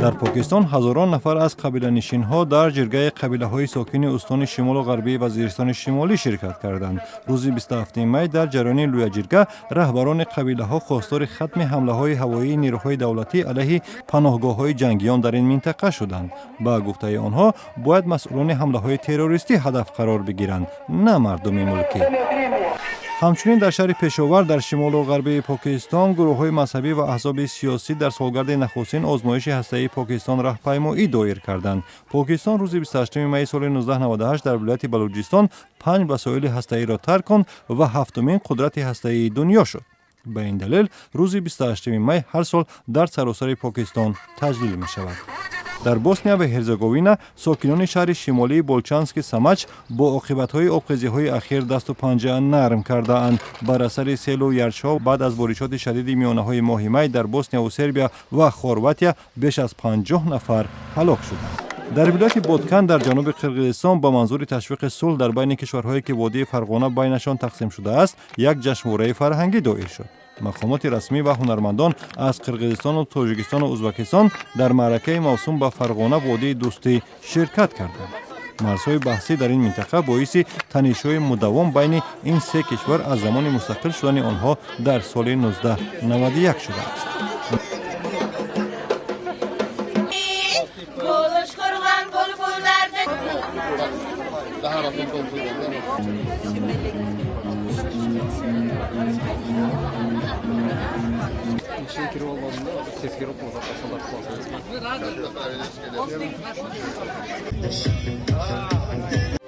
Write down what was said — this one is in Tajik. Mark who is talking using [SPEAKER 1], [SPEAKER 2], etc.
[SPEAKER 1] Дар Покистон ҳазорон нафар аз қабиланишинҳо дар ҷиргаи қабилаҳои сокини устони шимолу ғарбии Вазиристони Шимолӣ ширкат карданд. Рӯзи 27 май дар ҷараёни лӯяҷирга раҳбарони қабилаҳо хостори хатми ҳамлаҳои ҳавоии нерӯҳои давлатӣ алайҳи паноҳгоҳҳои ҷангиён дар ин минтақа шуданд. Ба гуфтаи онҳо, бояд масъулони ҳамлаҳои террористӣ ҳадаф қарор бигиранд, на мардуми мулкӣ. Ҳамчунин дар шаҳри Пешовар дар шимолу ғарбии Покистон гурӯҳҳои мазҳабӣ ва аҳзоби сиёсӣ дар солгарди нахустин озмоиши ҳастаии Покистон раҳпаймоӣ доир карданд. Покистон рӯзи 28 майи соли 1998 дар вилояти Балуҷистон панҷ васоили ҳастаиро тарк кунд ва ҳафтумин қудрати ҳастаии дунё шуд. Ба ин далел рӯзи 28 май ҳар сол дар саросари Покистон таҷлил мешавад. Дар Босния ва Ҳерзеговина сокинони шаҳри шимолии Болчански Самач бо оқибатҳои обхезиҳои ахир дасту панҷа нарм кардаанд. Бар асари селу ярчҳо баъд аз боришоти шадиди миёнаҳои моҳи май дар Боснияву Сербия ва Хорватия беш аз 50 нафар ҳалок шуданд. Дар вилояти Боткан дар ҷануби Қирғизистон ба манзури ташвиқи сулҳ дар байни кишварҳое, ки водии Фарғона байнашон тақсим шудааст, як ҷашнвораи фарҳангӣ доир шуд. Мақомоти расмӣ ва ҳунармандон аз Қирғизистону Тоҷикистону Ӯзбекистон дар маъракаи мавсум ба Фарғона, водии дӯстӣ, ширкат карданд. Марзҳои баҳсӣ дар ин минтақа боиси танишҳои мудаввом байни ин се кишвар аз замони мустақил шудани онҳо дар соли 1991 шудааст.
[SPEAKER 2] İçine kirip olmadığında ses kirip olmaz. Hatta.